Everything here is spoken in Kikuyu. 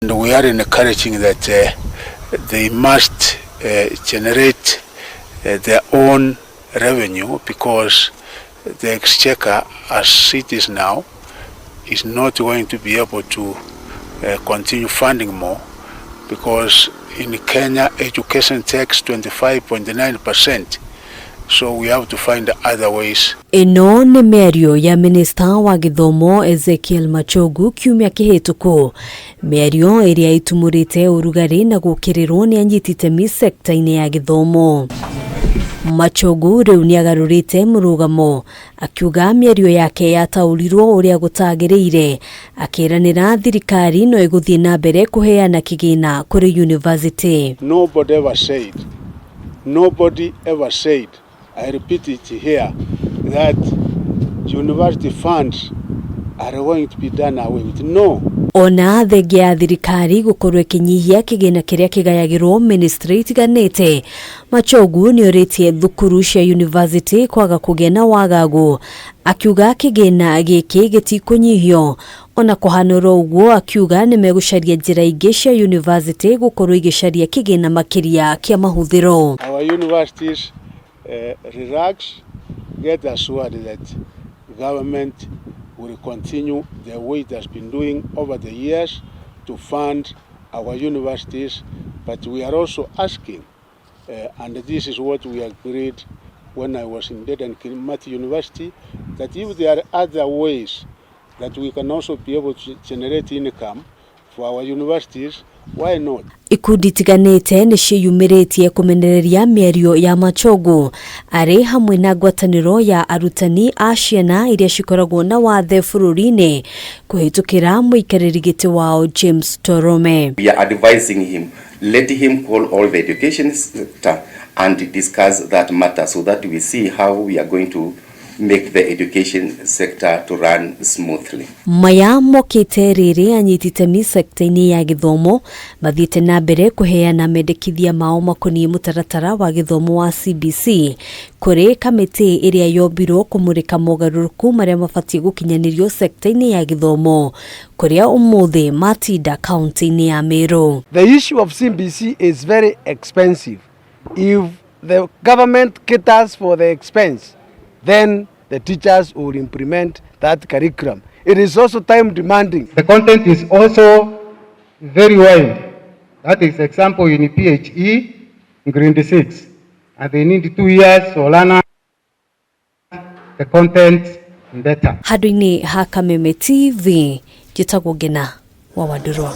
And we are encouraging that they must generate their own revenue because the exchequer as it is now is not going to be able to continue funding more because in Kenya education takes 25.9%, so we have to find other ways. Ĩno nĩ mĩario ya minista wa gĩthomo Ezekiel Machogu kiumia kĩhĩtũku, mĩario ĩrĩa ĩtumũrĩte ũrugarĩ na gũkĩrĩrwo nĩ anyiti itemi sekta-inĩ ya gĩthomo. Machogu rĩu nĩagarũrĩte mũrũgamo akiuga mĩario yake yataũrirwo ũrĩa gũtagĩrĩire, akĩranĩra thirikari no ĩgũthiĩ na mbere kũheana kĩgĩna kũrĩ university. Nobody ever said, nobody ever said, I repeat it here, that university funds are going to be done away with. No. Ona thengia ya thirikari gũkorwo ĩkĩnyihia kĩgĩna kĩrĩa kĩgayagĩrwo ministry itiganĩte, Machogu nĩorĩtie thukuru cia university kwaga kũgĩa na wagagu, akiuga kĩgĩna gĩkĩ gĩtikũnyihio. Ona kũhanũra ũguo, akiuga nĩmegũcaria njĩra ingĩ cia university gũkorwo igĩcaria kĩgĩna makĩria kĩa mahũthĩro. Our universities, relax, get assured that government will continue the way it has been doing over the years to fund our universities, but we are also asking, and this is what we agreed when I was in Dedan Kimathi University, that if there are other ways that we can also be able to generate income for our universities, why not? Ikundi itiganĩte nĩ ciĩyumĩrĩtie kũmenereria mĩario ya Machogu arĩ hamwe na ngwatanĩro ya arutani a ciana iria cikoragwo na wathe bũrũri-inĩ kũhĩtũkĩra mũikarĩri gĩtĩ wao James Torome. We are advising him, let him call all the education sector and discuss that matter so that we see how we are going to make the education sector to run smoothly. Maya mokĩte rĩrĩ anyiti itemi sekta-inĩ ya gĩthomo mathiĩte na mbere kũheana mendekithia mao makoniĩ mũtaratara wa gĩthomo wa CBC kũrĩ kamĩtĩ ĩrĩa yombirwo kũmũrĩka mogarũrũku marĩa mabatiĩ gũkinyanĩrio sekta-inĩ ya gĩthomo kũrĩa ũmũthĩ matinda kaunti-inĩ ya Meru. The issue of CBC is very expensive. If the government caters for the expense, then the teachers will implement that curriculum. It is also time demanding. The content is also very wide. That is example in PHE, grade 6. And they need 2 years to learn the content better. Handũ-inĩ ha Kameme TV, njĩtagwo Ngena wa Wandũrwa.